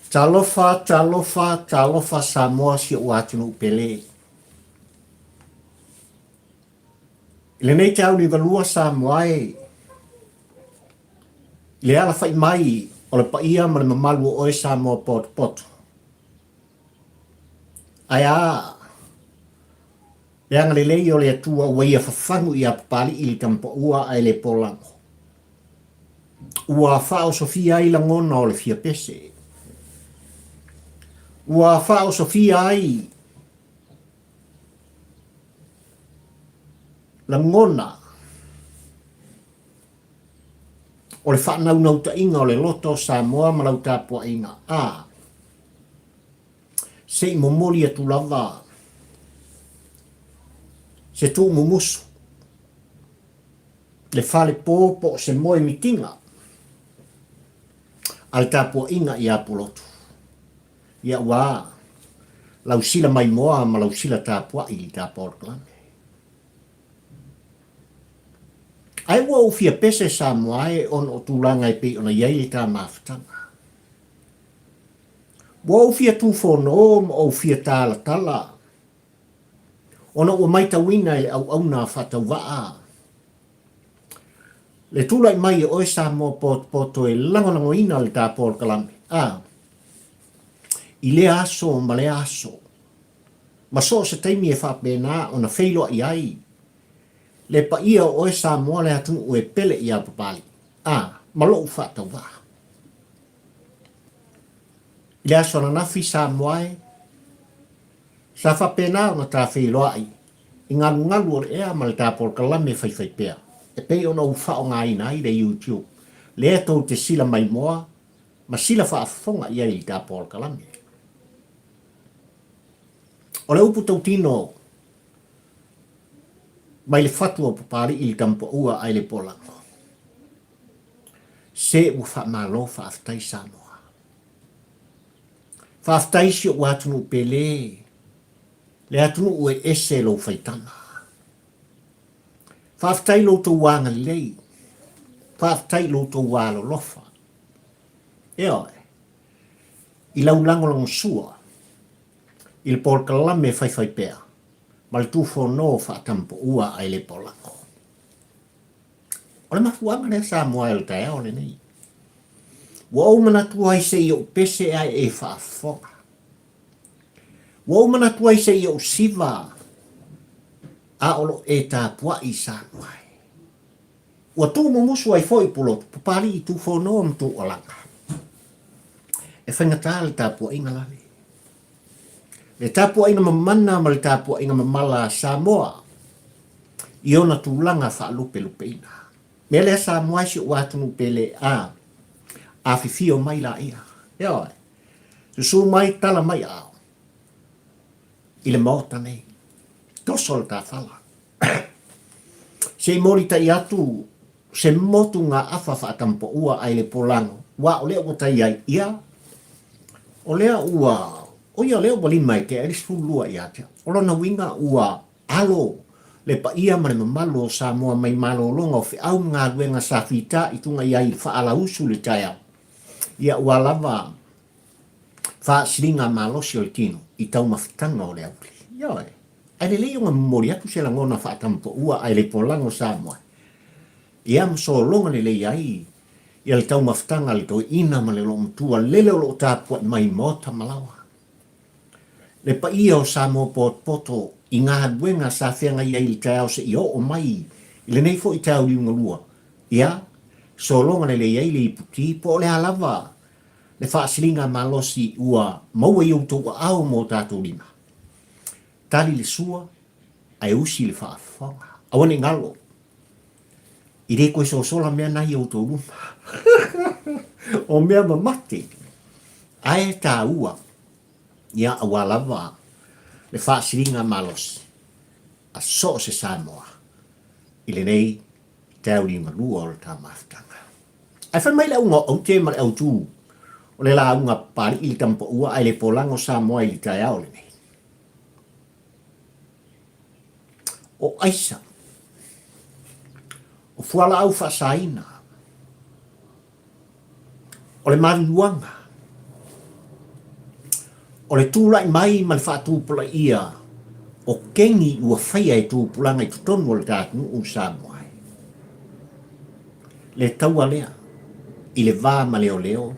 Talofa, talofa, talofa Samoa si ou atunuu pele. I lenei te aulivalua Samoa e, i le alafai mai o le paia ma le mamalu o oe Samoa potopoto. Ae a le agalelei o le Atua ua ia fafagu ia Papali'i i le Tamapaua ae le polago. Ua faaosofia ai lagona o le fia pese. Ua faaosofia ai lagona o le faanaunautaiga o le loto o Samoa ma lau tapuaiga, a se i momoli atu lava se tuumumusu, le falepo po o se moe mitiga a le tapuaiga ia Pulotu. Ia ua lau sila maimoa ma lau sila tapuai i ta polokalame. Ae ua ou fia pese Samoa e ona o tulaga e pei ona i ai le ta mafutaga. Ua ou fia tufono ma ou fia talatala ona ua maitauina e le auauna faatauvaa le tulai mai e oe Samoa potopoto e lagolagoina le ta polokalame a i lea aso ma lea aso ma so o se taimi e faapena ona feiloai ai le paia o oe Samoa le atunuu e pele ia Papalii, a, ma lou faatauvaa. I le aso ananafi Samoa e, sa faapena ona ta feiloai i galugalu o le ea ma le ta polokalame faifaipea e pei ona ou faaaogaina ai le YouTube lea tou te sila maimoa ma sila faafofoga i ai i le ta polokalame. O le upu tautino mai le fatu o Papali'i i le Tamapaua ae le Polago. Se ua faamalo faafetai Samoa. Faafetai si ou atunuu pele, le atunuu e ese lou faitaga. Faafetai lo outou agalelei, faafetai lo outou alolofa. Ioe, i lau lagolagosua i le polokalame faifaipea ma le tufono faatampoua ae le polago. O le mafuaaga lea Samoa e o le taeao lenei. Ua ou manatu ai se i ou pese ae e faafofoga. Ua ou manatu ai se i ou siva a o lo e tapuai Samoa e. Ua tuumumusu ai foi Pulotu, Papali'i, Tufonoa ma Tuualaga. E faigata le tapuaiga lale. Le tapuaiga mamana ma le tapuaiga mamala a Samoa i ona tulaga faalupelupeina. Mea lea Samoa e si ou atunuu pele a afifio mai laia. Ioe. Susu mai tala mai aao i le Maota nei. Toso le tafala. Se i molitai atu se motu ngā afa whaatampoua ai le polago, ua o lea ua tai ai ia, o lea ua, o ia lea ua lima e tea i le 12 ia te au. O lona uiga ua alo le paia ma le mamalu o Samoa mai malologa o feau ma galuega sa fita i tuga i ai i le faalausu i le taeao, ia ua lava faasiliga malosi o le tino i taumafataga o le auli. Ioe. Ae lelei ona momoli atu se lagona faatamapaua ae le polago Samoa. Ia ma sologa lelei ai ia le taumafataga a le toeaina ma le loomatua lele o lo o tapuai mai i maota ma laoa. Le paia o Samoa potopoto i galuega sa feagai ai i le taeao seia oo mai i lenei foi taeao liugalua, ia sologa lelei ai le iputi po o le a lava le faasiliga malosi ua maua i outou aao ma o tatou lima. Tali le sua ae usi le faafofoga. Aua ne i galo. I le koe sosola mea na i outou luma. O mea mamate. Ae taua, ia aua lava le faasiliga malosi a so o se Samoa i lenei taeauliugalua o le ta mafutaga. Ae fai mai le auga o aute ma le autū o le lauga Papalii i le Tamapaua ae le polago Samoa i le taeao lenei. O aisa, o fualaau faasaina, o le maluluaga, o le tulai mai ma le faatupulaia o keni ua faia e tupulaga i totonu o le ta atunuu Samoa ai. Le taua lea i le va ma leoleo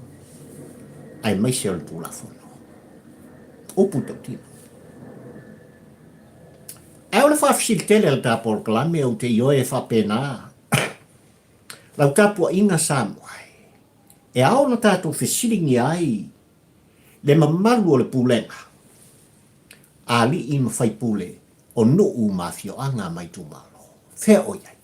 aemaise o le Tulafono. Upu tautino. Ae o le faafesili tele a le ta polokalame ou te ioe e faapena lau tapuaiga Samoa e ao ona tatou fesiligia ai le mamalu o le pulega a alii ma faipule o nuu ma afioaga ma itumalo. Fea o i ai?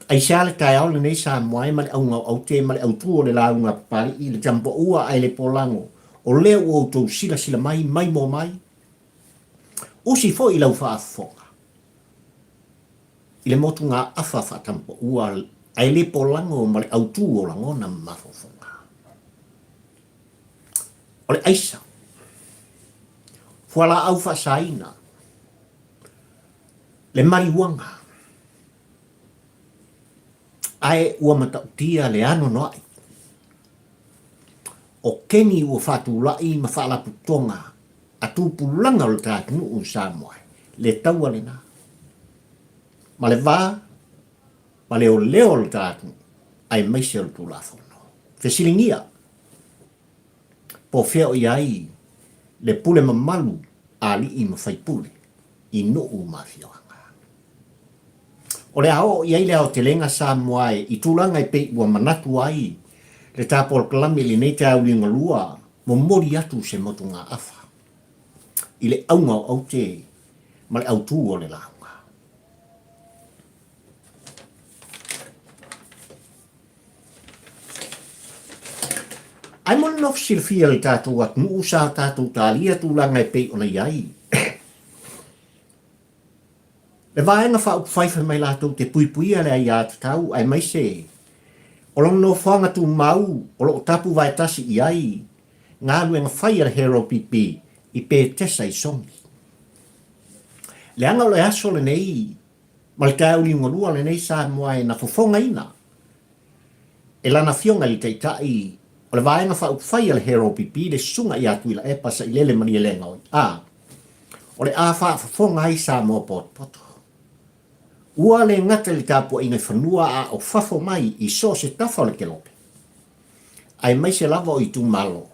Aisea le taeao lenei Samoa e ma le auga o aute ma le autū o le lauga a Papalii, le tamapaua ae le polago, o lea ua outou silasila mai, maimoa mai, usi foi i lau faafofoga i le motugaafa faatamapaua ae le polago ma le autū o lagona ma mafaufauga. O le aisa, fualaau faasaina, le maliuaga, Ae ua matautia le anoanoai o keni ua faatulai ma faalapotopotoga a tupulaga o le ta atunuu i Samoa le taua lena ma le va ma leoleo o le ta atunuu aemaise o le Tulafono. Fesiligia po o fea o i ai le pule mamalu a alii ma faipule i nuu ma afioaga. O le a oo i ai le aotelega Samoa e i tulaga e pei ua manatu ai le ta polokalame i lenei taeauliugalua momoli atu se motugaafa i le auga o aute ma le autū o le lauga. Ae mo le nofo silafia i le tatou atunuu sa tatou talia tulaga e pei ona i ai Le Vaega Faaupufai fai mai latou te puipuia le aiatatau aemaise o lona nofoaga tumau o lo o tapu vaetasi i ai galuega fai a le HRPP i Petesa i Sogi. Leaga o le aso lenei ma le taeao liugalua lenei Samoa e na fofogaina e lana Afioga i le Taitai o le Vaega Faaupufai a le HRPP le Susuga ia Tuilaepa Sailele Malielegaoi a o le a faafofoga ai Samoa potopoto. Ua le gata i le tapuaiga i fanua a o fafo mai i so o se tafa o le kelope, aemaise lava o itumalo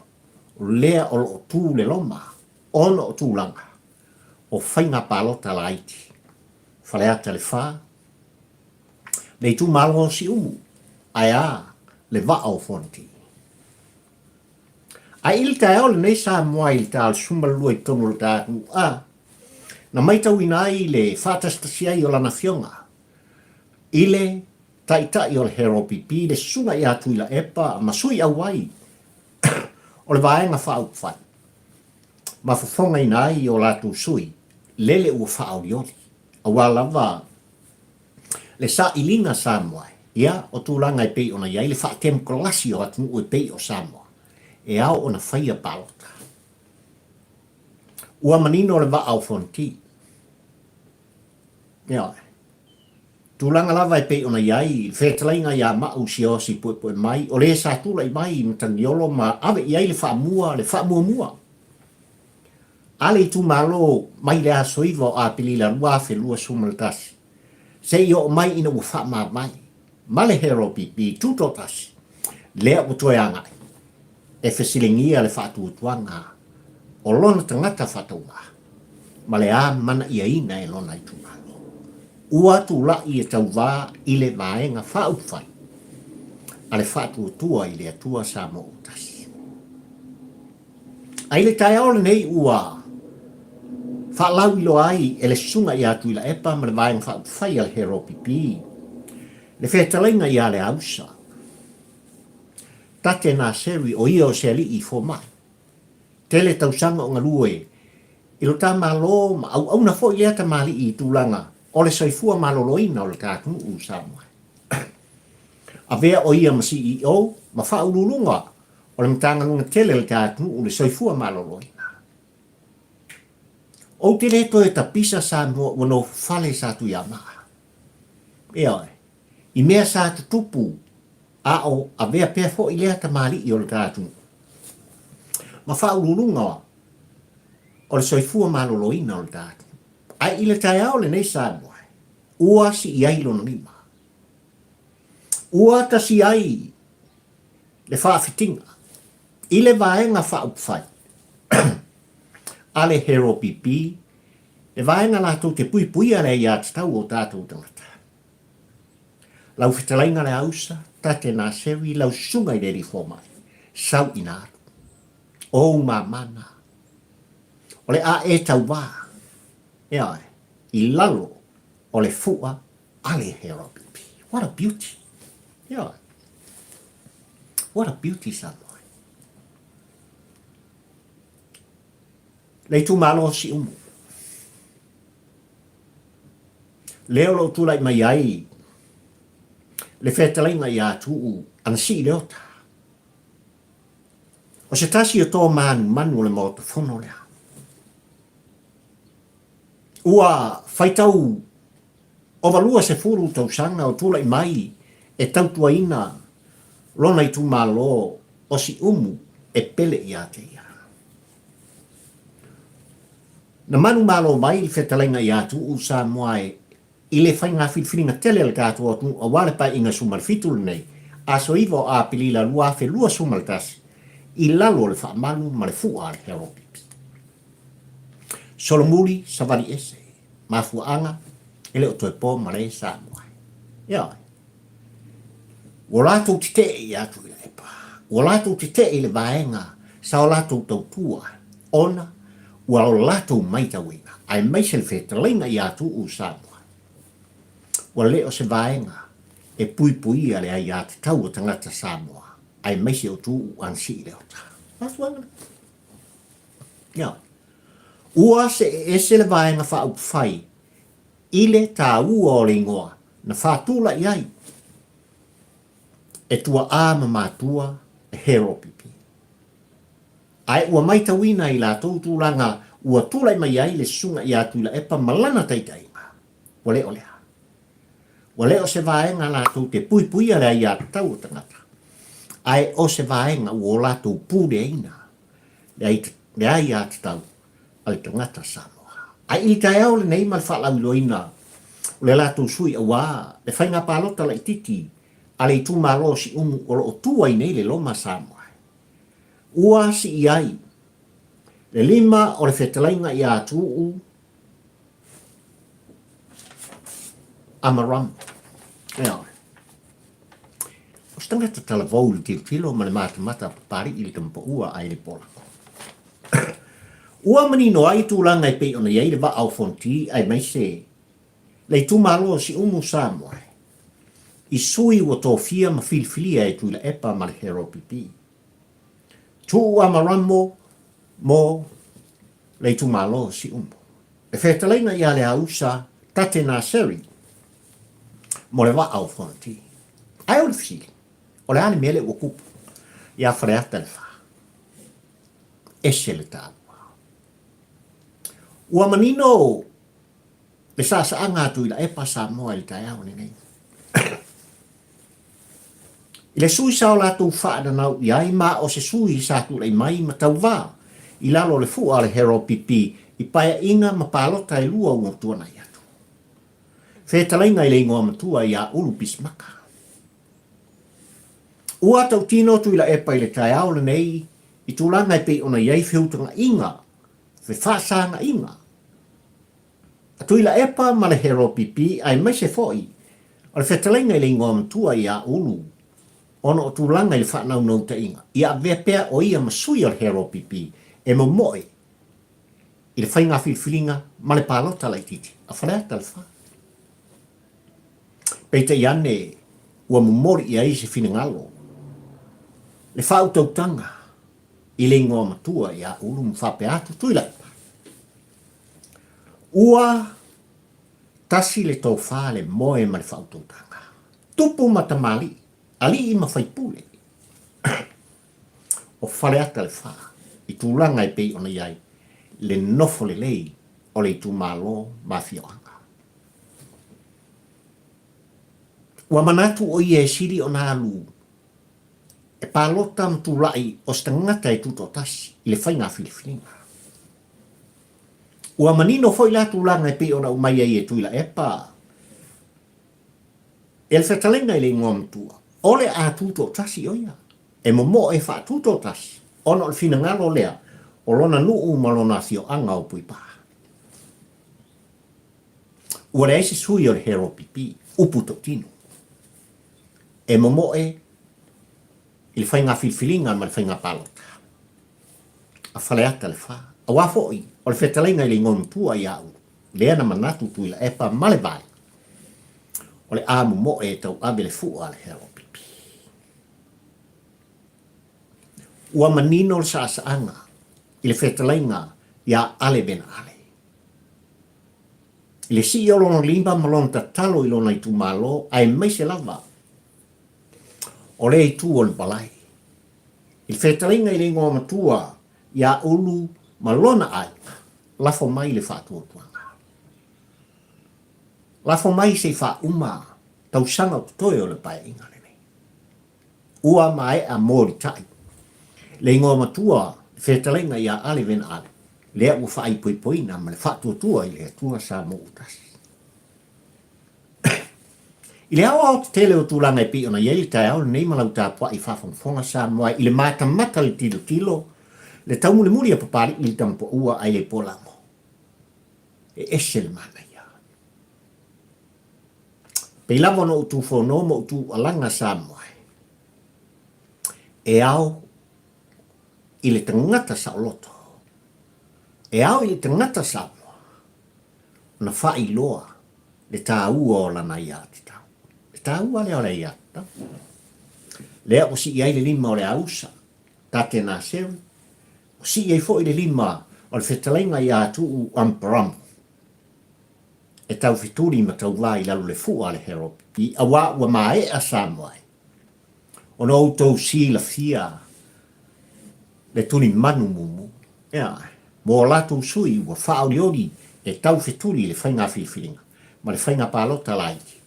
lea o lo o tu le loma ona o tulaga o faiga palota laiti. Faleata le fa, le itumalo o Siumu, ae a le vaa o Fonoti. Ae i le taeao lenei Samoa i le ta o le 12 i totonu o le ta atunuu a, na maitauina ai le faatasitasi ai o lana afioga i le Taitai o le HRPP, le Susuga ia Tuilaepa ma sui auai o le Vaega Faaupufai, ma fofogaina ai o latou sui lele ua faaolioli, aua lava le sailiga Samoa, ia, o tulaga e pei ona i ai le faatemokarasi o atunuu e pei o Samoa, e ao ona faia palota. Ua manino le vaa o Fonoti. Ioe. Tulaga lava e pei ona i ai le fetalaiga ia Maʻu Siaosi Puepue mai, o le sa tulai mai i Matagiolo ma ave i ai le faamua, le faamuamua a le itumalo mai le aso 9 o Aperila 2021 seia oo mai ina ua faamavae ma le HRPP Tutoatasi, lea ua toe agai e fesiligia le faatuatuaga o lona tagata faatauvaa ma le amanaiaina e lona itumalo. Ua tulai e tauvā i le Vaega Faaupufai a le Faatuatua i le Atua Samoa ua Tasi. A i le taeao lenei ua Faalauiloa ai e le Susuga ia Tuilaepa ma le Vaega Faaupufai a le HRPP le fetalaiga ia Leausa Tate Naseri o ia o se alii fomai. Tele tausaga o galue i lo ta Malo ma auauna foi lea tamalii i tulaga o le soifua maloloina o le ta atunuu o Samoa. Avea o ia ma CEO ma faauluuluga o le Matagaluega tele a le ta atunuu le soifua maloloina. Ou te le toe tapisa Samoa ua nofofale sa Tuiamaa. Ioe, i mea sa tutupu a o avea pea foi lea tamalii o le ta atunuu ma faauluuluga o le soifua maloloina o le ta atunuu. Ae i le taeao lenei Samoa, ua sii ai lona lima. Ua tasi ai le faafitiga i le Vaega Faaupufai a le HRPP, le vaega latou te puipuia le aiatatau o tatou tagata. Lau fetalaiga Leausa, Tate Naseri, lau susuga i le Alii Fomai, sau ina alu. O ou mama na. O le a e tauvā, ioe, i lalo o le fua a le HRPP. What a beauty! Ioe. What a beauty Samoa. Le itumalo o Siumu. Lea o lo o tulai mai ai le fetalaiga ia Tuuu Anasii Leota. O se tasi o toa manumanu o le Maota Fono lea. Ua faitau ova 20 tausaga o tulai mai e tautuaina lona itumalo o Siumu e pele ia te ia. Na manumalo mai le fetalaiga ia Tuuu Samoa e i le faiga filifiliga tele a le tatou atunuu aua le Paeaiga 17 lenei, aso 9 o Aperila 2021, i lalo o le faamalu ma le fua a le HRPP. Solomuli savali ese, mafuaaga e le o toe po ma le Samoa. Ioe. Ua latou tetee ia Tuilaepa. Ua latou tetee i le vaega sa o latou tautua ona ua o latou maitauina, aemaise le fetalaiga ia Tuuu Samoa. Ua le o se vaega e puipuia le aiatatau a tagata Samoa, aemaise o Tuuu Anasii Leota. Mafuaaga na. Ioe. Ua see ese le Vaega Faaupufai i le taua o le igoa na faatulai ai e tuaʻā ma matua e HRPP. Ae ua maitauina i latou tulaga ua tulai mai ai le susuga ia Tuilaepa ma lana taitaiga, ua le o lea. Ua le o se vaega latou te puipuia le aiatatau o tagata, ae o se vaega ua o latou puleaina le aiatatau a le tagata Samoa. Ae i le taeao lenei ma le faalauiloaina o le latou sui auā le faiga palota laititi a le itumalo o Siumu o lo o tu ai nei le Loma Samoa, ua sii ai le lima o le fetalaiga ia Tuuu Amaramo. Ioe. O se tagata talavou i le tilotilo ma le matamata a Papali'i i le tamapaua a le Polako. Ua manino ai tulaga e pei ona i ai le vaa o Fonoti aemaise le itumalo o Siumu Samoa i sui ua tofia ma filifilia e Tuilaepa ma le HRPP. Tuu Amaramo mo le itumalo o Siumu. Le fetalaiga ia Leausa Tate Naseri mo le vaa o Fonoti. Ae o le fesili, o le a le mea lea ua tupu ia Faleata le 4? Ese le taua. Ua manino le saasaaga a Tuilaepa Samoa i le taeao lenei. I le sui sa o latou faananau i ai ma o se sui sa tulai mai ma tauvā i lalo o le fua a le HRPP i paeaiga ma palota e lua ua tuanai atu. Fetalaiga i le igoa matua ia Ulu Pisimaka. Ua tautino Tuilaepa i le taeao lenei i tulaga e pei ona i ai feutagaiga, fefaasagaiga a Tuilaepa ma le HRPP aemaise foi o le fetalaiga i le igoa matua ia Ulu ona o tulaga i le faanaunautaiga ia avea pea o ia ma sui o le HRPP e momoe. i le faiga filifiliga ma le palota laitiiti a Faleata le 4. Peitai ane ua momoli i ai se finagalo le faautautaga i le igoa matua ia Ulu ma faapea atu Tuilaepa. Ua tasi le tofa le moe ma le faautautaga. Tupu ma tamalii, alii ma faipule o Faleata le 4 i tulaga e pei ona i ai le nofo lelei o le itumalo ma afioaga. Ua manatu ʻo ia e sili ona alu e palota ma tulai o se tagata e tutoatasi i le faiga filifiliga. Ua manino foi la tulaga e pei ona aumai ai e Tuilaepa e le fetalaiga i le igoa matua, o le a tutoatasi ʻo ia, e momoʻo e faatutoatasi ona o le finagalo lea o lona nuu ma lona afioaga o Puipaa. Ua leai se sui o le HLPP, upu tautino, e momoe i le faiga filifiliga ma le faiga palota a Faleata le 4. Aua foi o le fetalaiga i le igoa matua ia au, lea na manatu Tuilaepa ma le Vaega, o le a momoe e tauave le fua a le HLPP. Ua manino le saasaaga i le fetalaiga ia Ale Vena Ale. I le sii o lona lima ma lona tatalo i lona itumalo, aemaise lava o lea itu o le malae. I le fetalaiga i le igoa matua ia Ulu ma lona aiga, lafo mai le faatuatuaga. Lafo mai se i faauma tausaga o totoe o le Paeaiga lenei. Ua maea molitai le igoa matua fetalaiga ia Ale Vena Ale, lea ua faaipoipoina ma le faatuatua i le Atua Samoa ua tasi. I le aoaotetele o tulaga e pei ona i ai le taeao lenei ma lau tapuai faafogafoga Samoa i le matamata le tilotilo, le taumulimuli a Papalii i le Tamapaua ae le Polago, e ese le manaia. Pei lava ona ou tufono ma ou tuualaga Samoa e ao i le tagata saoloto, e ao i le tagata Samoa ona faailoa le taua o lana aiatatau. Le taua lea o le aiatatau. Lea ua sii ai le lima o le ausa, Tate Naseri, ua sii ai foi le lima o le fetalaiga ia Tuu Amparamo. E taufetuli ma tauvā i lalo le fua a le Herop i auā ua maea Samoa ai, ona outou silafia le tulimanu mumu, ea, mo a latou sui ua faaolioli e taufetuli i le faiga filifiliga ma le faiga palota laiti,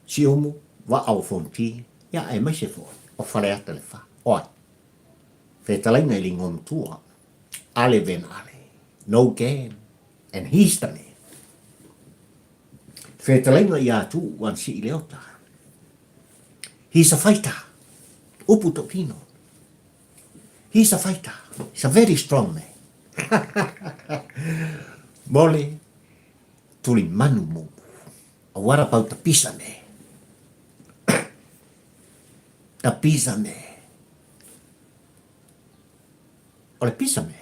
Siumu, Vaa o Fonoti, ia aemaise foi o Faleata le Fa. O ai? Fetalaiga i le igoa matua, Ale Van Ale, no game. And he's the man. Fetalaiga ia Tuu ua sii Leota. He's a fighter. Upu tokino. He's a fighter. He's a very strong man. Mole tuli manu mumu. What about the pisa me? The pisa me. O le pisa me.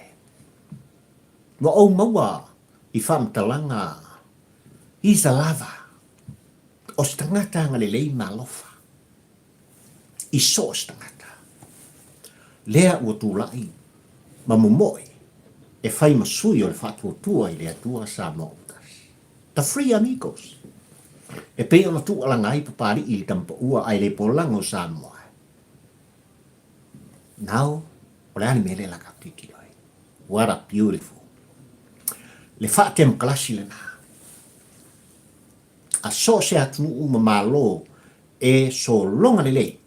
Ua ou maua i faamatalaga he's a lover, o se tagata agalelei ma alofa i so o se tagata. Lea ua tulai ma momoe e fai ma sui o le faatuatua i le Atua Samoa ua tasi. The Three Amigos. E pei ona tuualaga ai Papalii i le tamapaua ae le polaga o Samoa. Now, o le a le mea lea la tatou tilotilo ai? What a beautiful. Le faatemokalasi lena. A so o se atunuu ma Malo e sologa lelei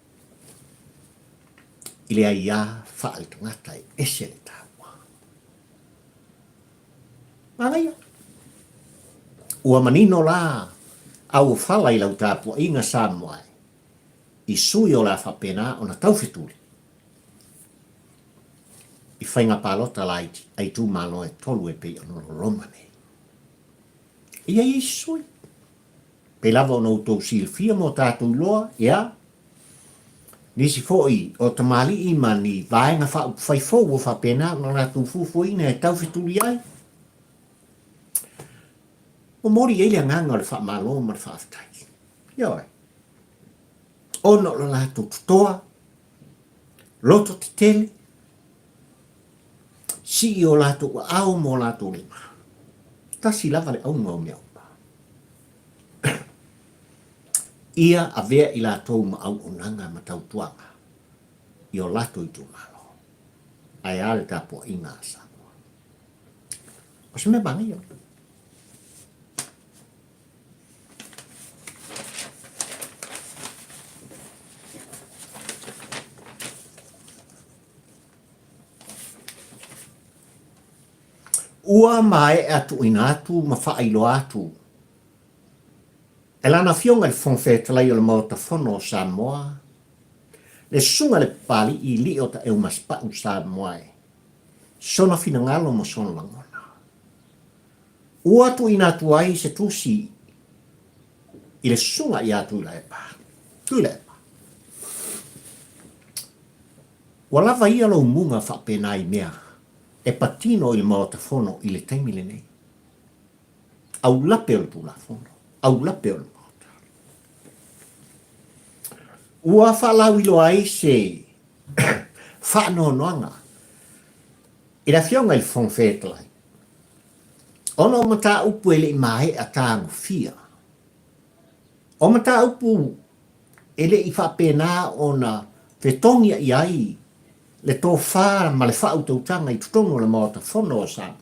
i le aiā faaletagata e ese le taua. Manaia. Ua manino la auofala i lau tapuaiga Samoa e i sui o le a faapena ona taufetuli i faiga palota laiti a itumalo e tolu e pei ona loloma nei. E i ai isi sui. Pei lava ona outou silafia ma o tatou iloa, ia, nisi foi o tamalii ma ni vaega faaupufai fou ua faapena ona latou fuafuaina e taufetuli ai. Momoli i ai le agaga o le faamalo ma le faafetai. Ioe. Ona o le latou totoa, loto tetele, sii o latou aao ma o latou lima. Tasi lava le auga o mea uma. Ia avea i latou ma auaunaga ma tautuaga i o latou itumalo. Ae a le tapuaiga a Samoa. O se mea manaia. Ua maea tuuina atu ma faailoa atu e Lana Afioga i le Fofoga Fetalai o le Maota Fono o Samoa, le Susuga i le Papalii Lio Taeumasepau Samoa e sona finagalo ma sona lagona. Ua tuuina atu ai se tusi i le susuga ia Tuilaepa. Tuilaepa. Ua lava ia lou muga faapena i mea e patino i le Maota Fono i le taimi lenei. Aulape o le Tulafono, aulape o le Maota. Ua faalauiloa ai se faanoanoaga i le Afioga i le Fofoga Fetalai, ona o mataupu e le i maea tagofia, o mataupu e le i faapena ona fetogia i ai le tofa ma le faautautaga i totonu o le Maota Fono o Samoa.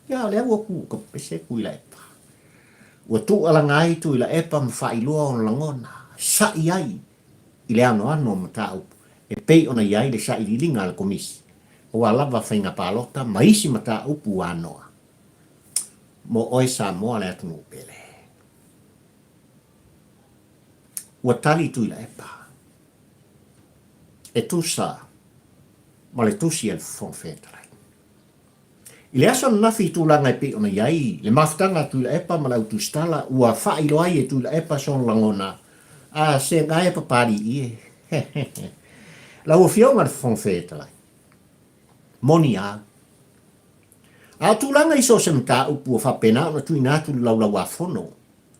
Ia, o lea ua ku ka pese Tuilaepa. Ua tuualaga ai Tuilaepa ma faailoa ona lagona, sa'i ai i le anoano o mataupu e pei ona i ai le sailiiliga a le Komisi aua lava faiga palota ma isi mataupu ua anoa mo oe Samoa le atunuu pele. Ua tali Tuilaepa e tusa ma le tusi a le Fofoga Fetalai. I le aso ananafi i tulaga e pei ona i ai le mafutaga a Tuilaepa ma le au tusitala ua faailoa ai e Tuilaepa sona lagona, A se gae papalii e. Lau Afioga i le Fofoga Fetalai, moni au. A o tulaga i so o se mataupu ua faapena ona tuuina atu i le Laulau-a-Fono,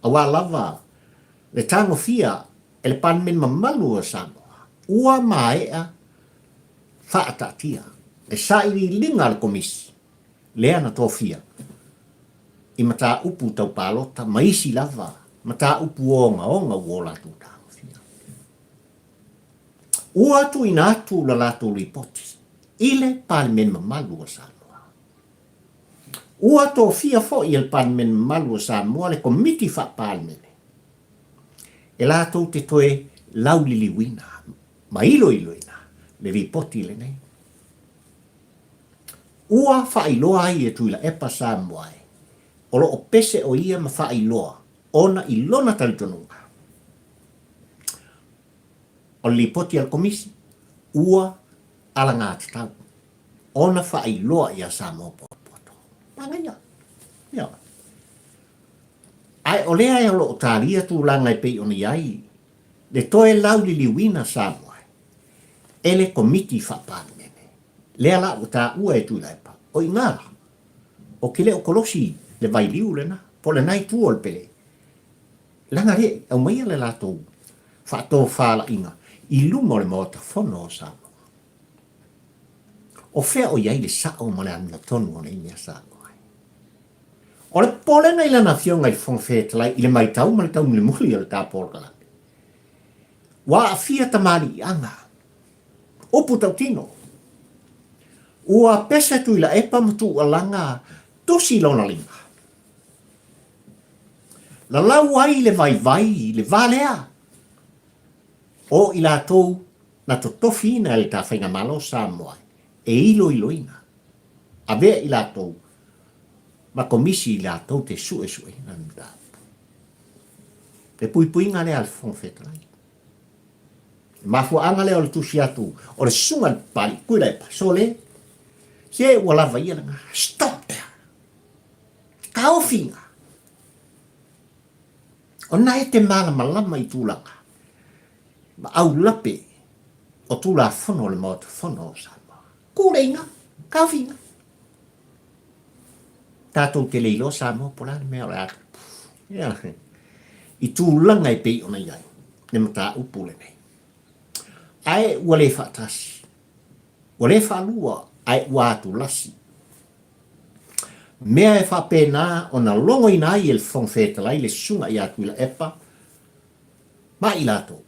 aua lava le tagofia e le Palemene mamalu o Samoa, ua maea faataatia le sailiiliga a le Komisi lea na tofia i mataupu tau palota ma isi lava mataupu ogaoga ua o latou tagofia. Ua tuuina atu la latou lipoti i le Palemene mamalu o Samoa. Ua tofia foi e le Palemene mamalu o Samoa le Komiti Faa-Palemene e latou te toe lauliliuina ma iloiloina le lipoti lenei. Ua faailoa ai e Tuilaepa Samoa e o lo o pese o ia ma faailoa ona i lona talitonuga. O le lipoti a le Komisi, ua alagatatau ona faailoa ia Samoa potopoto. Manaia. Ioe. Ae o lea o lo o talia tulaga e pei ona i ai le toe lauliliuina Samoa e le Komiti Faa-Palemene. Lea la ua taua e Tuilaepa, o i ina la, o ke le o kolosi le vailiu lena, po o lena itu o le pele, leaga le aumaia le latou faatofalaiga i luma o le Maota Fono o Samoa. O fea o i ai le sao ma le amiotonu o nei mea Samoa? O le popolega i lana Afioga i le Fofoga Fetalai i le matau ma le taumulimuli o le ta polokalame, ua aafia tamaliiaga, upu tautino, ua pese Tuilaepa ma tuualaga tusi lona lima. Lalau ai le vaivai i le va lea o i latou na totofiina e le ta Faigamalo Samoa e iloiloina, avea i latou ma komisi i latou te suesueina le mataupu. Le puipuiga lea a le Fofoga Fetalai. Le mafuaaga lea o le tusi atu o le susuga i le Papalii, Tuilaepa, sole, se ua lava ia lena. Stop there. Taofiga. O na e te malamalama i tulaga ma aulape o Tulafono o le Maota Fono o Samoa. Kuleiga, taofiga. Tatou te le iloa Samoa po o le a le mea o le a tupu. Ia, i tulaga e pei ona i ai le mataupu lenei. Ae ua le faatasi, ua le faalua, ae ua atulasi. Mea e faapena ona logoina ai e le Fofoga Fetalai le Susuga ia Tuilaepa ma i latou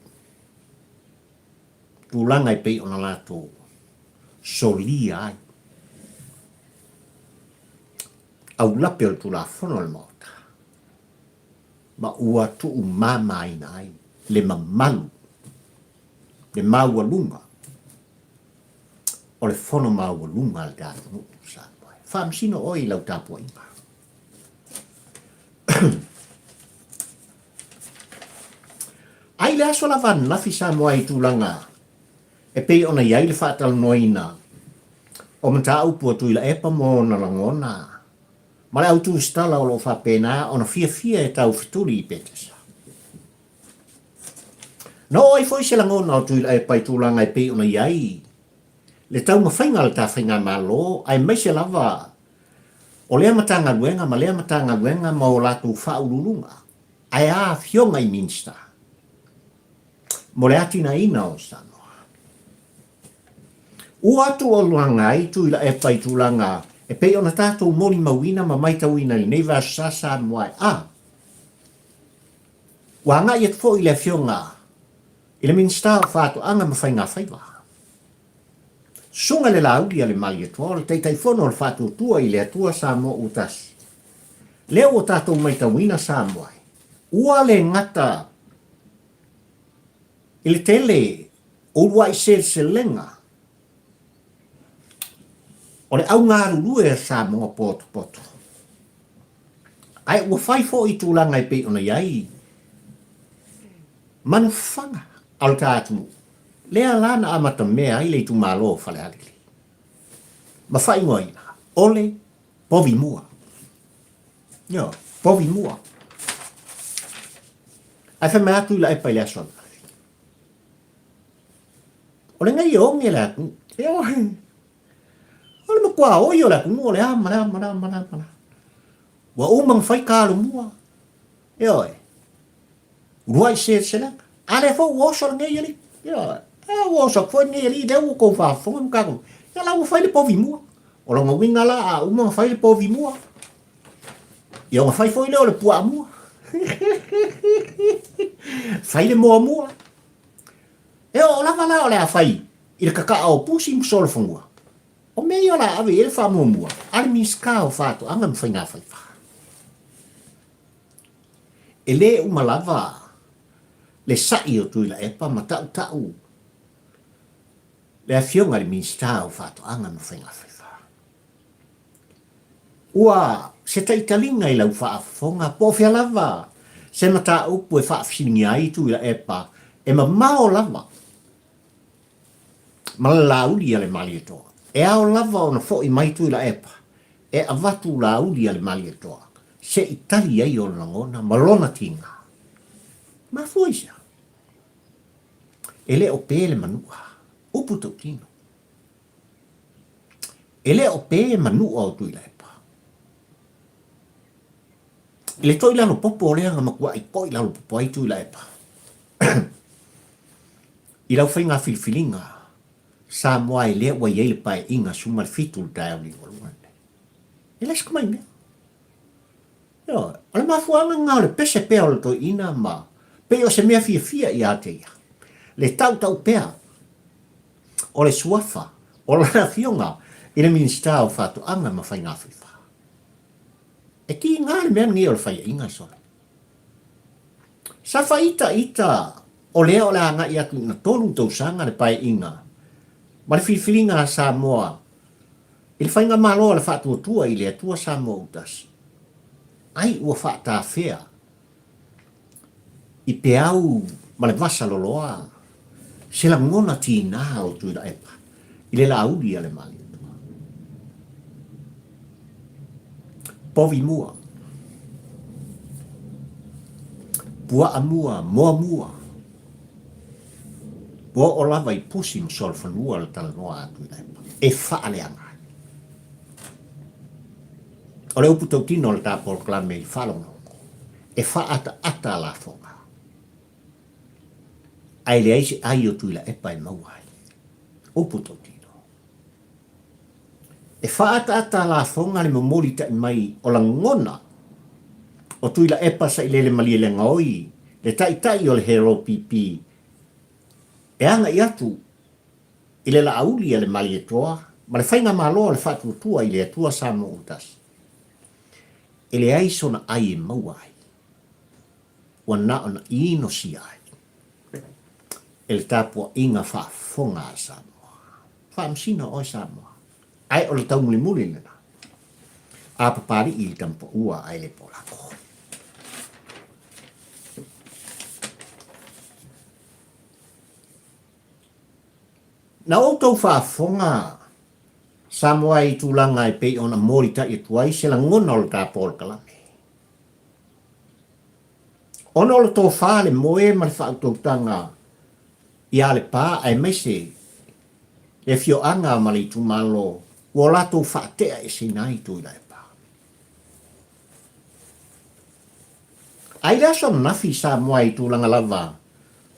tulaga e pei ona latou solia ai aulape o le Tulafono a le Maota ma ua tuumamaina ai le mamalu, le maualuga o le fono maualuga a le atunuu o Samoa. E faamasino oe i lau tapuaiga. Ai le aso lava ananafi Samoa i tulaga e pei ona i ai le faatalanoaina o mataupu a Tuilaepa ma ona lagona ma le autusitala o lo o faapena ona fiafia e taufetuli i Petesa. Na oo ai foi se lagona o Tuilaepa i tulaga e pei ona i ai le taumafaiga a le ta faigamalo aemaise lava o lea Matagaluega ma lea Matagaluega ma o latou faauluuluga ae a afioga i Minisita mo le atinaeina o Samoa. Ua tuualuaga ai Tuilaepa i tulaga e pei ona tatou molimauina ma maitauina i lenei vaiaso sa Samoa e a Ua agai atu foi le Afioga i le Minisita o Faatoaga ma Faigafaiva, Susuga i le Laauli a le Malietoa o le Taitaifono o le Faatuatua i le Atua Samoa ua Tasi. Lea ua tatou maitauina Samoa ua le gata i le tele o uluai seleselega o le augalulue a Samoa potopoto, Ae ua fai foi i tulaga e pei ona i ai manufaga a lo ta atunuu, lea la na amatamea ai le itumalo o Falealili ma faaigoaina o le povi mua. Ioe, povi mua. Ae fai mai atu i Laepa i le aso ananafi, o lenei e oge le atunuu. Ioe. O le matua oi o le atunuu o le a ma le a ma le a ma le a ma le a. Ua uma ona fai kalomua. Ioe. Uluai seleselega. A lea foi ua oso lenei alii. Ioe. A ua oso atu foi lenei alii lea ua tou faafofoga ma tatou. Ia la ua fai le povi mua. O lona uiga la a uma ona fai le povi mua, ia ona fai foi lea o le puaa mua. Fai le moa mua. E oo lava la o le a fai i le kaka'a o pusi ma solofanua, o mea ia o le a ave i ai le faamuamua a le Minisita o Faatoaga ma Faigafaiva. E lē uma lava le sa'i o Tuilaepa ma ta'uta'u le Afioga i le Minisita o Faatoaga ma Faigafaiva. Ua se taitaliga i lau faafofoga po o fea lava se mataupu e faafesiligia ai Tuilaepa e mamao lava ma le lāuli a le Malietoa. E ao lava ona foʻi mai Tuilaepa e avatu lāuli a le Malietoa se i tali ai ona lagona ma lona tiga. Mafua i sea? E le o pē le manua, upu tautino. E le o pē manua o Tuilaepa. I le toi lalo popo o lea na matuaʻi toi lalo popo ai Tuilaepa i lau faiga filifiliga Samoa e lea ua i ai le paeaiga 17 i le taeao liugalua lenei. E leai se tamai mea. Ioe, o le mafuaaga lena o le pese pea o le toeaina ma pei o se mea fiafia ia te ia, le tautau pea o le suafa o lana afioga i le Minisita o Faatoaga ma Faigafaiva. E tiga le mea lenei o le faiaiga sole. Sa faaitaita o lea o le a agai atu ina 3 tausaga le paeaiga ma le filifiliga a Samoa i le faigamalo a le Faatuatua i le Atua Samoa ua Tasi, ai ua faatafea i peau ma le vasa loloa se lagona tiga o Tuilaepa i le lāuli a le Malietoa. Povi mua, puaa mua, moa mua, ua oo lava i pusi ma solofanua le talanoa a Tuilaepa e faaleaga ai. O le upu tautino o le ta polokalame i le faalogologo, E faaataata a lafoga, ae leai se ai o Tuilaepa e maua ai. Upu tautino. E faaataata a lafoga le momoli taʻi mai o lagona o Tuilaepa Sailele Malielegaoi, le Taitai o le HRPP, e agaʻi atu i le laauli a le Malietoa ma le Faigamalo a le Faatuatua i le Atua Samoa ua Tasi. E leai sona ai e maua ai, ua na ona inosia ai e le tapuaiga faafofoga a Samoa. Faamasino oe Samoa, ae o le taumulimuli lena, a Papalii i le tamapaua ae le polako. Na outou faafofoga Samoa i tulaga e pei ona molitai atu ai se lagona o le ta polokalame. Ona o le tofa, le moe ma le faautautaga ia Lepa aemaise le afioaga ma le itumalo ua latou faatea eseina ai Tuilaepa. A i le aso ananafi Samoa i tulaga lava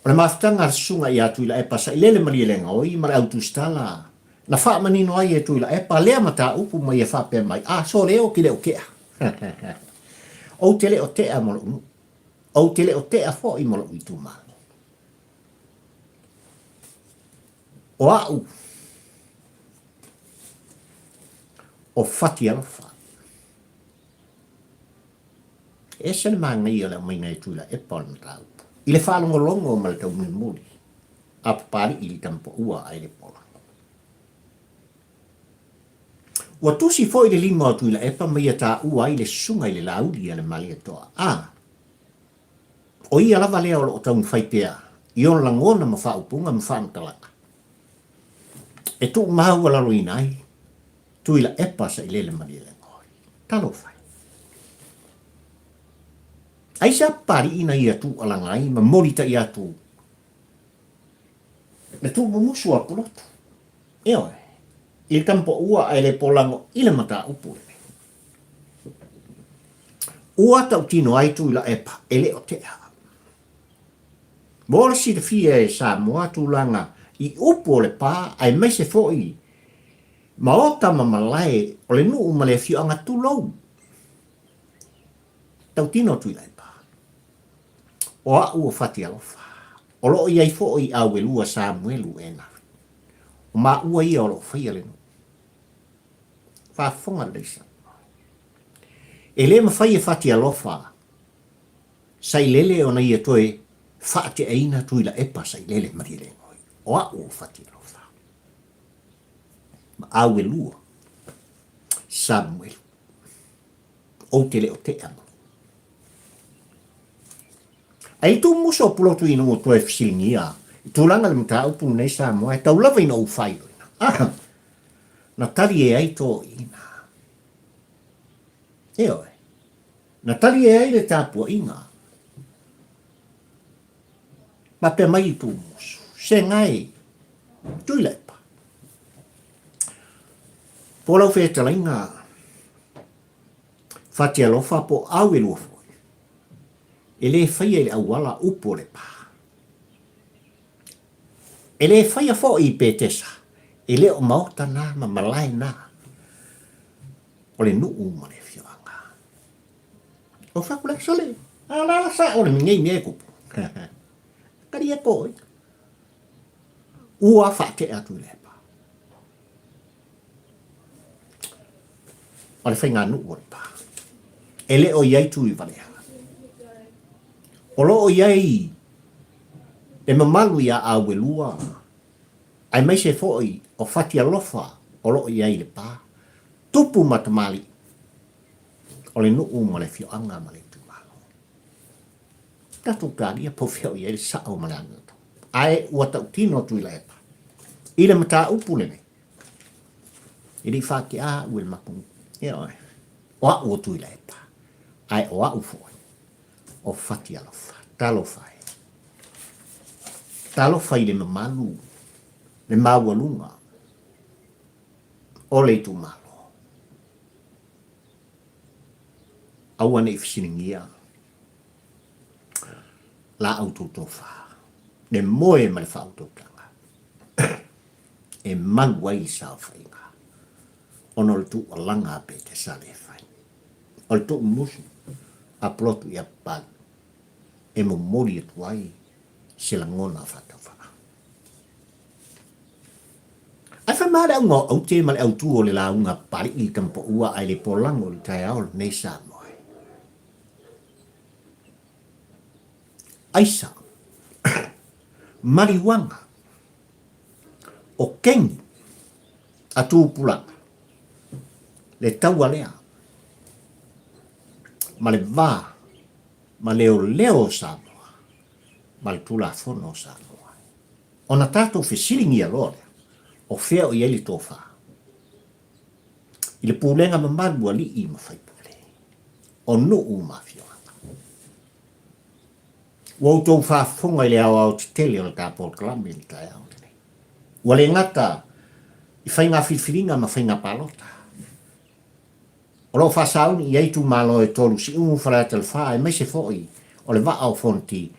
o le mafutaga a le Susuga ia Tuilaepa Sailele Malielegaoi ma le Au Tusitala na faamanino ai e Tuilaepa lea mataupu ma ia faapea mai, A sole ou te le o tea. Ou te le o tea mo lou nuu. Ou te le o tea foi mo lou itumalo. O au, o Fatialofa. E ese le manaia o le aumaiga e Tuilaepa o le mataupu i le faalogologo ma le taumulimuli a Papalii i le tamapaua ae le polago. Ua tusi foi le lima o Tuilaepa ma ia taua ai le susuga i le Laauli a le Malietoa. A, o ia lava lea o lo o taumafai pea i ona lagona ma faaupuga ma faamatalaga e tuumaualaloina ai Tuilaepa Sailele Malielegaoi. Talofa e! Aisea Papalii na ia tuualaga ai ma molitai atu le tuumumusu a Pulotu? Ioe, i le tamapaua ae le polago i le mataupu lenei. Ua tautino ai Tuilaepa e le o tea. Mo le silafia e Samoa tulaga i upu o Lepa aemaise foi maota ma malae o le nuu ma le afioaga tulou. Tautino Tuilaepa, O au o Fatialofa, o lo o i ai foi Auelua Samuelu Enari. O maua ia o lo o faia le nuu. Faafofoga lelei Samoa. E le mafai e Fatialofa Sailele ona ia toe faateaina Tuilaepa Sailele Malielegaoi. O au o Fatialofa ma Auelua Samuelu. Ou te le o tea ma. Ae i tumusu o Pulotu ina ua toe fesiligia i tulaga le mataupu lenei Samoa e tau lava ina ou faailoina. Ah! Na tali e ai toeaiina. Ioe. Na tali e ai le tapuaiga. Faapea mai i Tumusu, Se gae, Tuilaepa. Po lau fetalaiga Fatialofa po au e lua foi, e le faia i le auala upu o le pa. E le faia foi i Petesa, e le o maota na ma malae na o le nuu ma le afioaga. O fai atu lea, Sole, a la la sao le nei mea e tupu. Kari e ko Ua faatea atu i le pa. O le faiganuu o le pa. E le o i ai Tuivalea. O lo o i ai le mamalu iā Auelua, aemaise foi o Fatialofa o lo o i ai i le pa, tupu ma tamalii o le nuu ma le afioaga ma le itumalo. Tatou talia po o fea o i ai le sao ma le amiotonu. Ae ua tautino Tuilaepa i le mataupu lenei, e le i faatea au e le matou nuu. Ioe. O au o Tuilaepa, ae o au foi o Fatialofa. Talofa e. Talofa i le mamalu, le maualuga o le itumalo. Aua ne i fesiligia. La outou tofa, le moe ma le faautautaga e mau ai le saofaiga ona o le tuualaga a Petesale e fai. O le tuumusu a Polotu ia Papalii e momoli atu ai se lagona faatauvaa. Ae fai mai le auga o aute ma le autu o le lauga a Papalii i le tamapaua ae le polago i le taeao lenei Samoa. Aisa, mariuaga, o keni a tupulaga, le taua lea, ma le va ma leoleo o Samoa ma le Tulafono o Samoa. Ona tatou fesiligia loa lea, o fea o i ai le tofa? I le pulega mamalu alii ma faipule, o nuu ma afioaga. Ua outou faafofoga i le aoaotetele o le ta polokalame i le taeao lenei. Ua le gata i faiga filifiliga ma faiga palota, o lo o faasauni i ai itumalo e tolu, Siumu, Faleata le Fa, aemaise foi o le Vaa o Fonoti,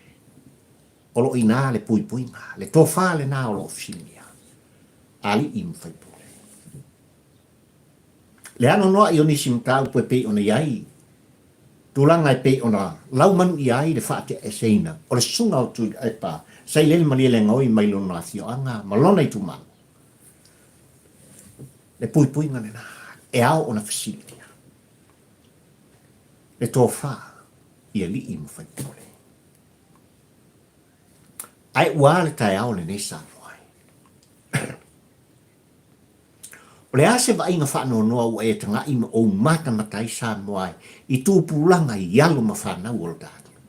o lo o i ina le puipuiga, le tofa lena o lo o fesiligia alii ma faipule. Le anoanoai o nisi mataupu e pei ona i ai tulaga e pei ona laumanuia ai le faateaeseina o le susuga o Tuilaepa Sailele Malielegaoi mai lona afioaga ma lona itumalo. Le puipuiga lena e ao ona fesiligia le tofa i alii ma faipule. Ae ua a le taeao lenei Samoa e? O le a se vaaiga faanoanoa ua e taga'i ma ou matamata ai Samoa e i tupulaga i alo ma fanau o lo ta atunuu?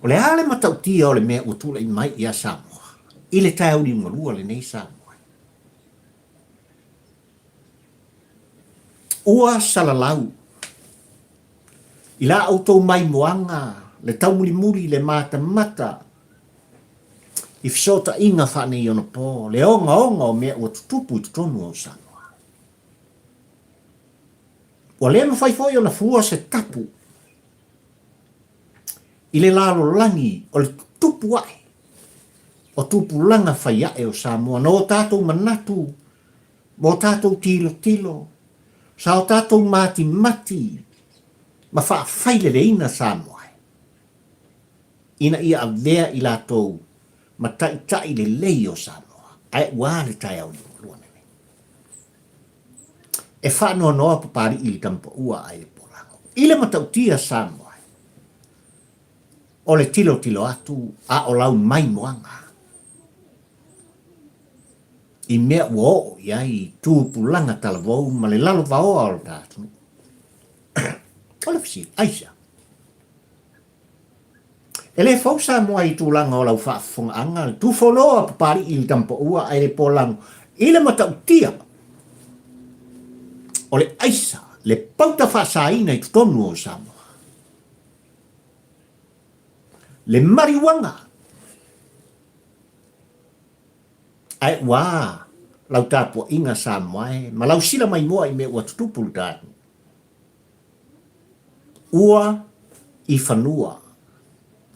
O le a le matautia o le mea ua tulai mai ia Samoa i le taeao liugalua lenei Samoa e? Ua salalau i la outou maimoaga le taumulimuli le matamata i fesootaiga faaneionapo, le ogaoga o mea ua tutupu i totonu o Samoa. Ua le mafai foi ona fua se tapu i le lalolagi o le tutupu ae o tupulaga fai ae o Samoa na o tatou manatu ma o tatou tilotilo, sa o tatou matimati ma faafaileleina Samoa ina ia avea i latou ma taitai lelei o Samoa. Ae ua a le taeao liugalua lenei? E faanoanoa Papalii i le tamapaua ae le polago. I le matautia Samoa, o le tilotilo atu a o lau maimoaga i mea ua oo i ai tupulaga talavou ma le lalovaoa o le ta atunuu. O le fesili, aisea? E le fou Samoa i tulaga o lau faafofogaaga, le tufono a Papalii i le tamapaua ae le polago i le matautia o le aisa, le pauta faasaina i totonu o Samoa. Le mariuaga ae ua a lau tapuaiga Samoa e ma lau sila maimoa i mea ua tutupu i le ta atunuu. Ua i fanua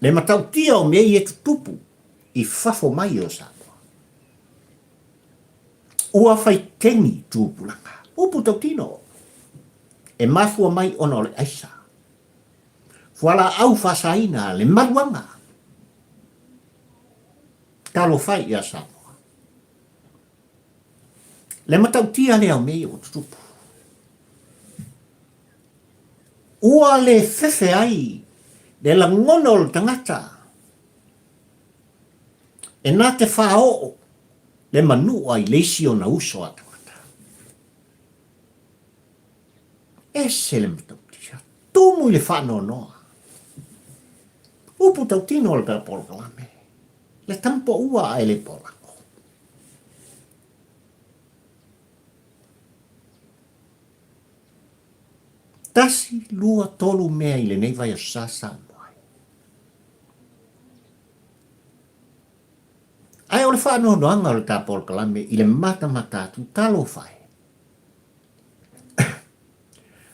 le matautia o mea ia e tutupu i fafo mai o Samoa. Ua faiteni tupulaga, upu tautino, e mafua mai ona o le aisa, fualaau faasaina, le maluaga. Talofa e ia Samoa. Le matautia lea o mea ia ua tutupu. Ua le fefe ai le lagona o le tagata e na te faaoo le manua i le isi ona uso a tagata. Ese le matautia, tumu i le faanoanoa. Upu tautino o le polokalame, le tamapoua ae le polago. Tasi, lua, tolu mea i lenei vaiaso sa Samoa ai. Ae o le faanoanoaga o le ta polokalame i le matamata atu, talofa e.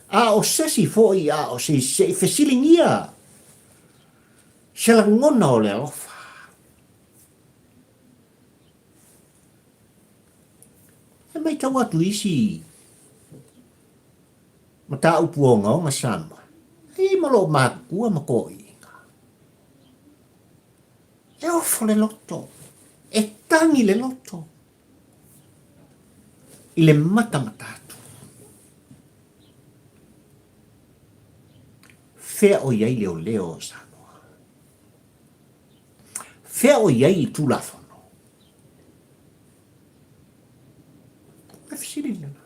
A o sesi foi a o se, se i fesiligia. Se lagona o le alofa. E matau atu i isi mataupu ogaoga Samoa, e i ai ma lou matutua ma toeaiina. E ofo le loto, e tagi le loto i le matamata atu. Fea o i ai leoleo o Samoa? Fea o i ai le Tulafono? O le fesili lena.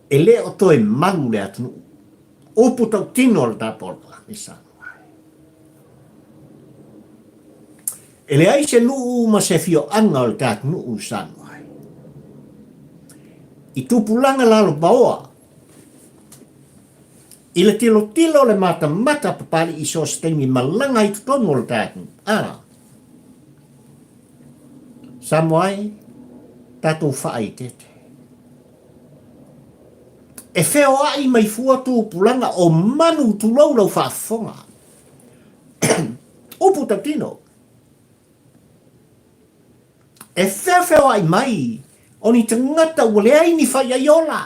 E le o toe malu le atunuu. Upu tautino o le tapualuga i Samoa. E leai se nuu ma se afioaga o le ta atunuu i Samoa. I tupulaga lalovaoa I le tilotilo o le matamata a Papalii i so o se taimi malaga ai totonu o le ta atunuu, a Samoa e, tatou faaeteete. E feoai mai fua tupulaga o manu tulou lau faafofoga. Upu tautino. E feofeoai mai o ni tagata ua leai ni faiai ola.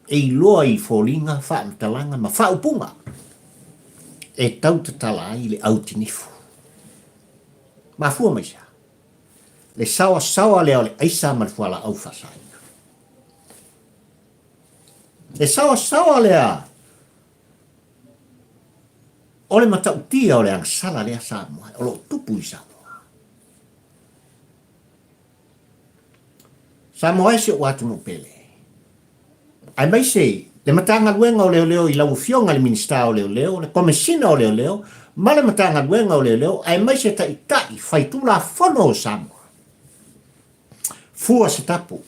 E iloa i foliga, faamatalaga ma faaupuga e tau tatala ai le autinifu. Mafua mai se a? Le saoasaoa lea o le aisa ma le fualaau faasaina. Le saoasaoa lea o le matautia o le agasala lea Samoa o lo o tupu i Samoa. Samoa e si ou atunuu pele, aemaise le Matagaluega o Leoleo i lau Afioga i le Minisita o Leoleo, le Komesina o Leoleo ma le Matagaluega o Leoleo aemaise Taitai Faitulafono o Samoa. Fua se tapu.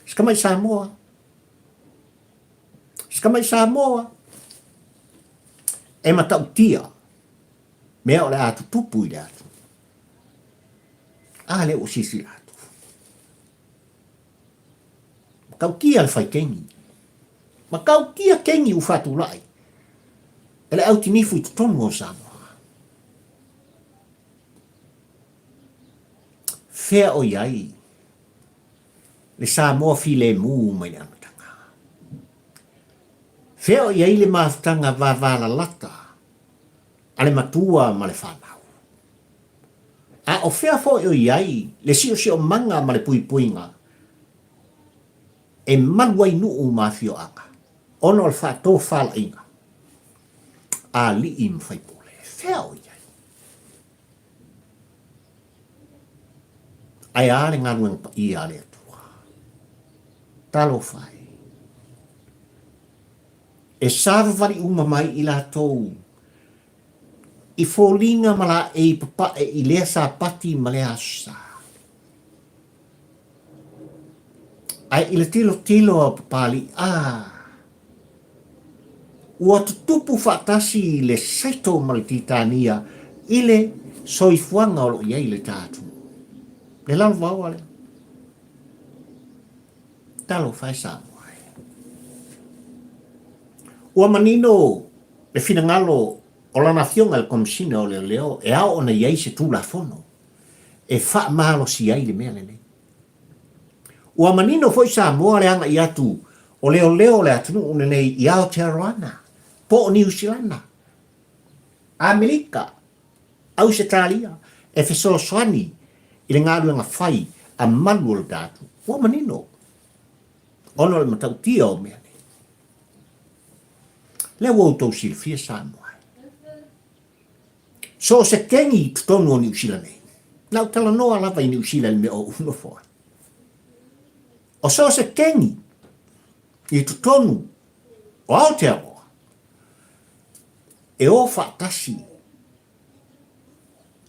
Se tamai Samoa. Se tamai Samoa e matautia mea o le a tutupu i le atunuu. A lea ua silasila atu. Matautia le fai kengi. Matautia kengi ua faatulai e le autinifu i totonu o Samoa. Fea o i ai le Samoa filemu mai le amataga? Fea o i ai le mafutaga vavalalata a le matua ma le fanau? A o fea foi o i ai le siosiomaga ma le puipuiga e malu ai nuu ma afioaga ona o le faatofalaiga a alii ma faipule? Fea o i ai? Ae a le galuega paia a le Atua? Talofa e! E savavali uma mai i latou I foliga ma laei papae i lea Sapati ma lea Aso Sa. Ae i le tilotilo a Papalii, a, ua tutupu faatasi le Saito ma le Titania i le soifuaga o lo o i ai le ta atunuu. Le lalovaoa lea. Talofa e Samoa e. Ua manino le finagalo o lana Afioga i le Komesina o Leoleo e ao ona i ai se Tulafono e faamalosi ai le mea lenei. Ua manino foi Samoa le agai atu o leoleo o le atunuu lenei i Aotearoana, po o Niu Silana, Amerika, Ausetalia e fesoasoani i le galuega fai a malu o le tatou. Ua manino ona o le matautia o mea nei. Lea ua outou silafia Samoa e. So o se kengi i totonu o Niu Sila nei. Na ou talanoa lava i Niu Sila i le mea o ou nofo ai. O so o se kengi i totonu o Aotearoa e o faatasi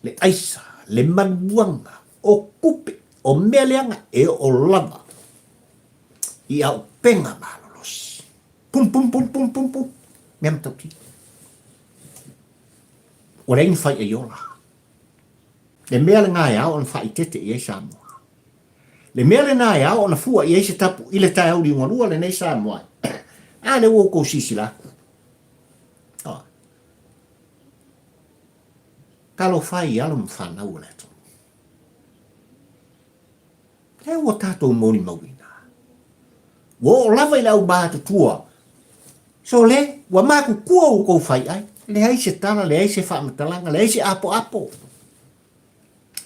le aisa, le manuaga, o kupe, o mea leaga e oo lava i auupega malolosi. Pum, pum, pum, pum, pum, pum. Mea matautia. Ua leai ni fai ai ola. Le mea lena e ao ona faaeteete i ai Samoa. Le mea lena e ao ona fua i ai se tapu i le taeao liugalua lenei Samoa. A lea ua outou silasila atu. Oh. Talofa i alo ma fanau o le atunuu. Lea ua tatou molimauina. Ua oo lava i le aumatutua. Sole, ua matutua outou faiai. Leai se tala, leai se faamatalaga, leai se apoapo.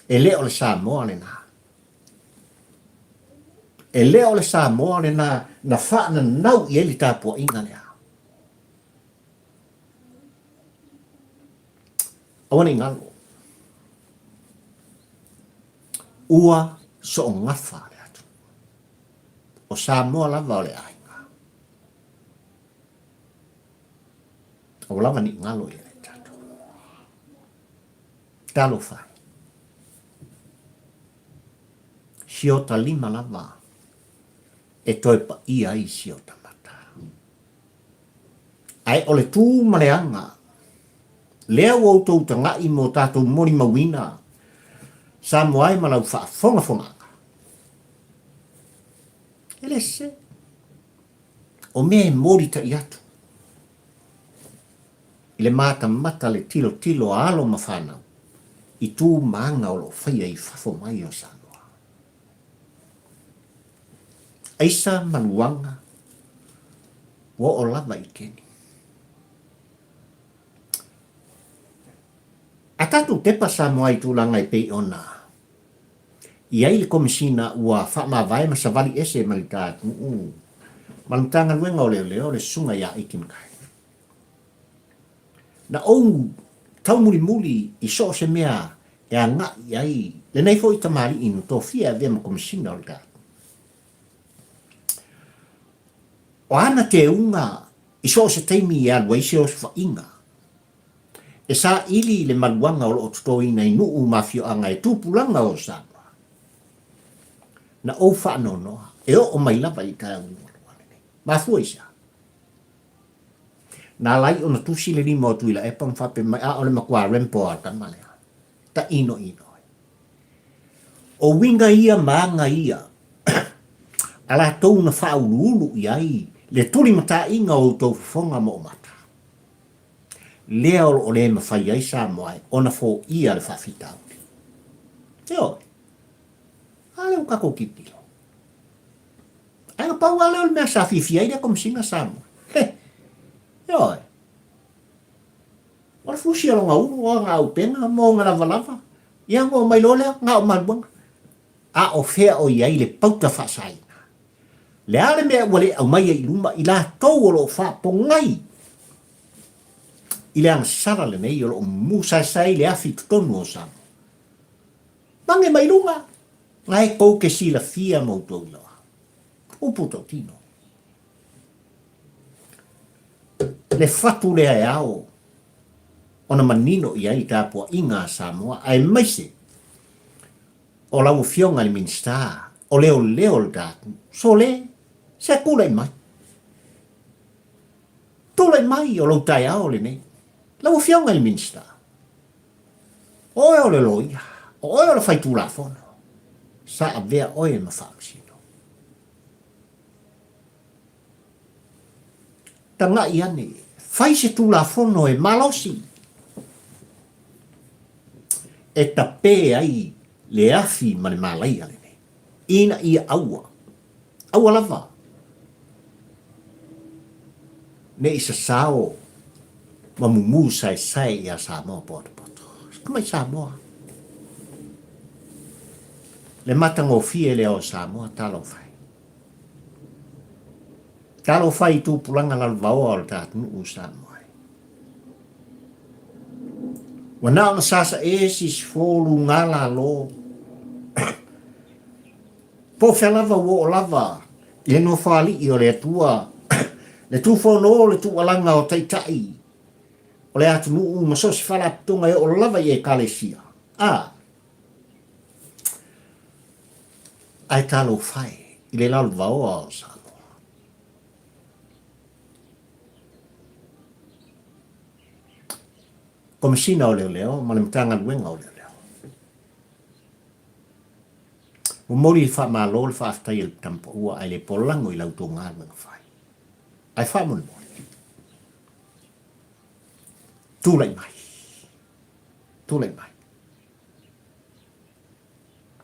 E le o le Samoa lena. E le o le Samoa lena na faananau i ai le tapuaiga lea. Aua ne i galo. Ua soogafa le atunuu. O Samoa lava o le aiga. Aua lava ne i galo ia te tatou. Talofa e. Si ota lima lava e toe paia ai si ota mata. Ae o le tu ma le aga, lea ua outou taga'i mo tatou molimauina Samoa ai ma lau faafogafogaga. E le sese. O mea e molita'i atu i le matamata le tilotilo a alo ma fanau i tu ma aga o lo o faia i fafo mai o Samoa. Aisa ma luaga ua oo lava i keni. A tatou tepa Samoa i tulaga e pei ona i ai le Komesina ua faamavae ma savali ese mai le atunuu ma le Matagaluega o Leoleo le Susuga ia Aiken Kai. Na ou taumulimuli i so o se mea e agai i ai lenei foi tamalii na tofia e avea ma Komesina o le Tapu. O ana teuga i so o se taimi e alu ai se osofaiga, e saili i le maluaga o lo o totoina i nuu ma afioaga e tupulaga o Samoa. Na ou faanoanoa e oo mai lava i taeao lualua lenei. Mafua i se a? Na ala ai ona tusi le lima o Tuilaepa ma faapea mai, A o le matua Rempo a le tama lea. Tainoino ai. O uiga ia ma aga ia a latou na faauluulu i ai le tulimataiga o outou fofoga ma o mata, lea o lo o le mafai ai Samoa e ona foia le faafitauli. Ioe. A lea ua tatou tilotilo. Ae na pau lava lea o le mea sa fiafia ai lea Komesina Samoa. He! Ioe. O le fusi o lona ulu, o ana auupega ma ona lavalava, ia ona omai loa lea, na o maluaga. A o fea o i ai le pauta faasaina? Le a le mea ua le aumaia i luma i latou o lo o faapogai i le agasala lenei o lo o musaesae ai le afi i totonu o Samoa? Mange mai luga! Na e tou te silafia ma outou iloa. Upu tautino. Le fatu lea e ao ona manino i ai tapuaiga a Samoa aemaise o lau Afioga i le Minisita o Leoleo o le tatou Sole, se tulai mai. Tulai mai o lou taeao lenei. Lau Afioga i le Minisita. O oe o le loia, o oe o le faitulafono, sa avea oe ma faamasino. Tagai ane, fai se tulafono e malosi e tapē ai le afi ma le malaia lenei, ina ia aua, aua lava ne i sasao ma mumu saesae iā Samoa potopoto. Tamai Samoa. Le matagofie lea o Samoa, talofa e. Talofa i tupulaga lalovaoa o le ta atunuu o Samoa e. Ua na ona sasae sisifo luga lalo Po o fea lava ua oo lava i le Nofoalii o le Atua, le tufono o le tuualaga o Taitai o le atunuu ma so o se faalapotopotoga e oo lava i Ekalesia, a, ae talofa e i le lalovaoa o Samoa. Komesina o Leoleo ma le Matagaluega o Leoleo. Momoli le faamalo le faafetai a le Tama Paua ae le polago i la outou galuega fai. Ae faamolemole, tulai mai, tulai mai.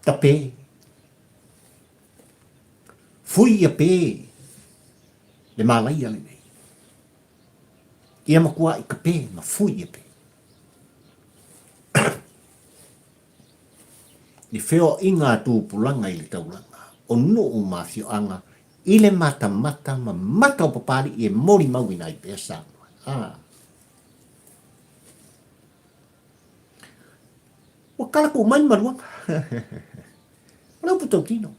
Tape. Fui ia pe le malaia lenei. Ia matuai tape ma fui ia pe. I feoaiga a tupulaga i le taulaga o nuu ma afioaga i le matamata ma mata o Papalii e molimauina ai pea Samoa. A. Ua kala tuu mai le maluaga. O le upu tautino.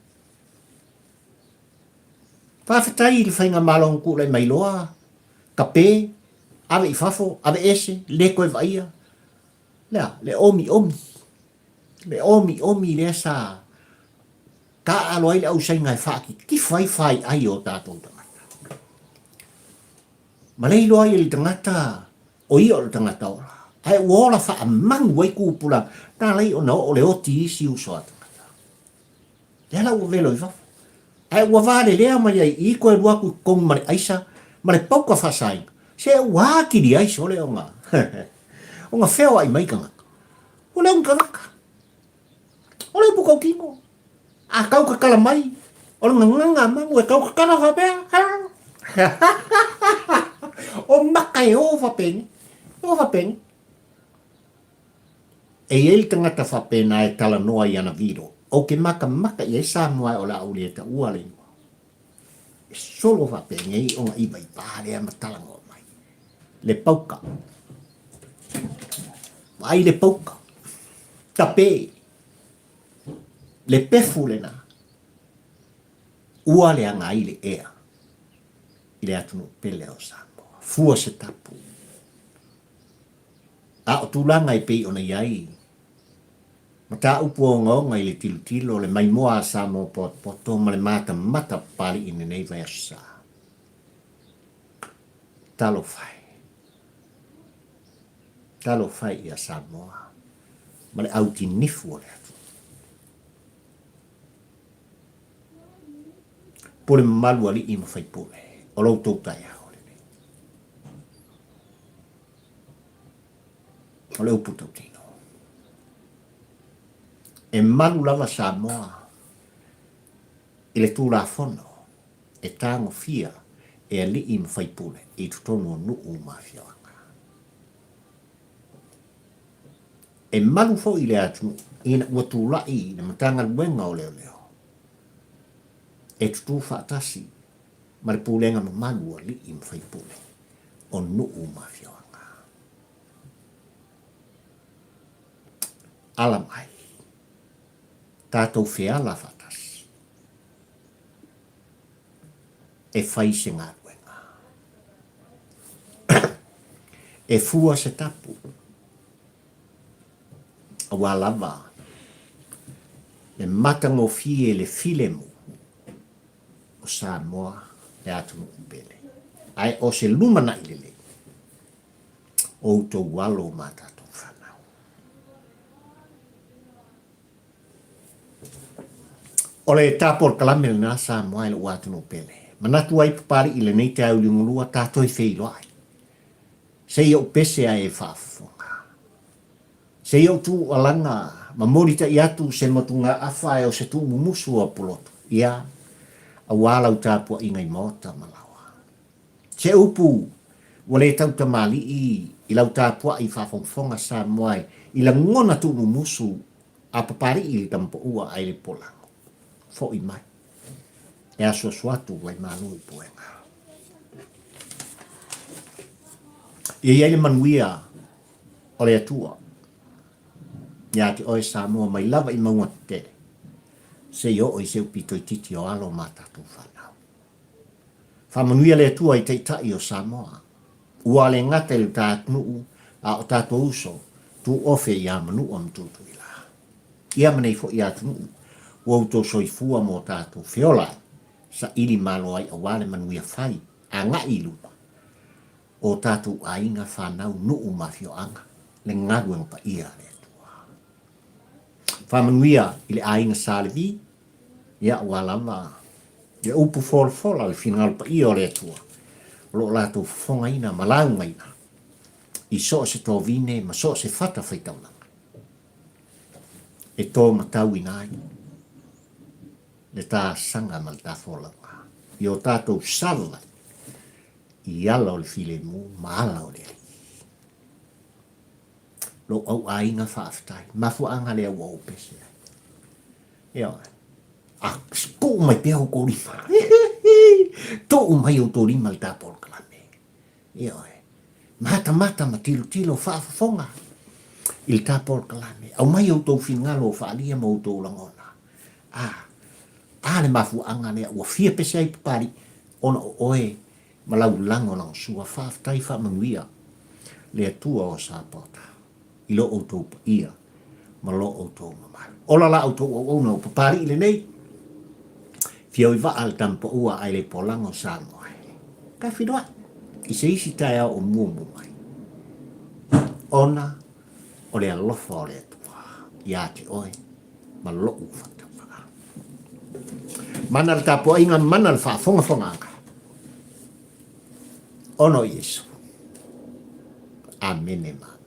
Faafetai i le faigamalo na tulai mai loa, tape, ave i fafo, ave ese, le toe vaaia. Le a? Le omiomi. Le omiomi lea sa taaalo ai le ausaina e faatitifa ai faiai o tatou tagata. Ma le iloa ai e le tagata o ia o le tagata ola. Ae ua ola faamanu ai tupulaga, na ala ai ona oo le oti i isi uso a tagata. Lea la ua velo i fafo. Ae ua valelea mai ai i i koe alu atu i totonu ma le aisa ma le pauka faasaina, se ua atili ai sole ona ona feoai mai tagata. Ua leai ni tagata. O le upu tautino. A tau tatala mai, o le gagana a manu e tau tatala faapea. O maka e o faapeni, o faapeni. E i ai le tagata faapena e talanoa i ana vilo, ou te matamata i ai Samoa o le a ou le taua le igoa. E solo faapenei ona iva i pa lea ma talanoa mai. Le pauka. Vaai le pauka. Tape. Le pefu lena. Ua leaga ai le ea i le atunuu pele o Samoa. Fua se tapu. A o tulaga e pei ona i ai mataupu ogaoga i le tilotilo, le maimoa a Samoa potopoto ma le matamata papalii i lenei vaiaso sa. Talofa e. Talofa e ia Samoa ma le autinifu o le atunuu. Pule mamalu alii ma faipule o lo outou taeao lenei. O le upu tautino. E malu lava Samoa i le Tulafono e tagofia e alii ma faipule i totonu o nuu ma afioaga. E malu foi le atunuu ina ua tulai le Matagaluega o Leoleo e tutū faatasi ma le pulega mamalu o alii ma faipule o nuu ma afioaga. Ala mai, tatou feala faatasi e fai se galuega. E fua se tapu, aua lava le matagofie le filemu o Samoa le atunuu pele. Ae o se lumanai lelei o outou alo ma tatou fanau. O le tapolokalame lena Samoa e lou atunuu pele. Manatu ai Papali'i i lenei taeao i Liugalua tatou e feiloai. Se i ou pese ae e faafofoga. Se i ou tuualaga ma molitai atu se motugaafa ae o se tuumumusu o Pulotu, ia, aua lau tapuaiga i maota ma laoa. Se upu ua le tautamalii i lau tapuai faafogafoga Samoa i lagona tuumumusu a Papalii i le tamapaua ae le polago. Foi mai. E asuasu atu Vaimalu i Puega. Ia i ai le manuia o le Atua ia te oe Samoa mai lava i mauga tetele seia oo i se upi toeitiiti o alo ma tatou fanau. Faamanuia le Atua i Taitai o Samoa. Ua le gata i lo ta atunuu a o tatou uso tuofe ia Manua ma Tutuila. Ia ma nei foi atunuu ua outou soifua mo tatou feola ai, saili malo ai aua le manuia fai agai i luma o tatou aiga, fanau, nuu ma afioaga, le galuega paia a le Atua. Faamanuia i le aiga Sa Levi, ia ua lava le upu folafola le finagalo paia o le Atua. O lo o latou fofogaina ma laugaina i so o se tovine ma so o se fata faitaulaga e to matauina ai le tasaga ma le tafolauga i o tatou savavali i ala o le filemu ma ala o le Alii. Lou au aiga faafetai. Mafuaaga lea ua ou pese ai. Ioe. A tuu mai pea outou lima. Tuu mai outou lima i le ta polokalame. Ioe. Matamata ma tilotilo faafofoga i le ta polokalame. Aumai outou finagalo o faaalia ma outou lagona. A, a le mafuaaga lea ua fia pese ai Papalii ona o oe ma lau lagolagosua. Faafetai faamanuia le Atua o Sapota i lo outou paia ma lo outou mamalu. Ola la outou auauna o Papalii lenei, fia oi vaa le tama paua ae le polaga o Samoa e. Ka feiloai i se isi taeao o muamua mai, ona o le alofa o le Atua ia te oe ma lo'u faatauvaa. Mana le tapuaiga, mana le faafogafogaaga. Ona o Iesu. Amene ma amene.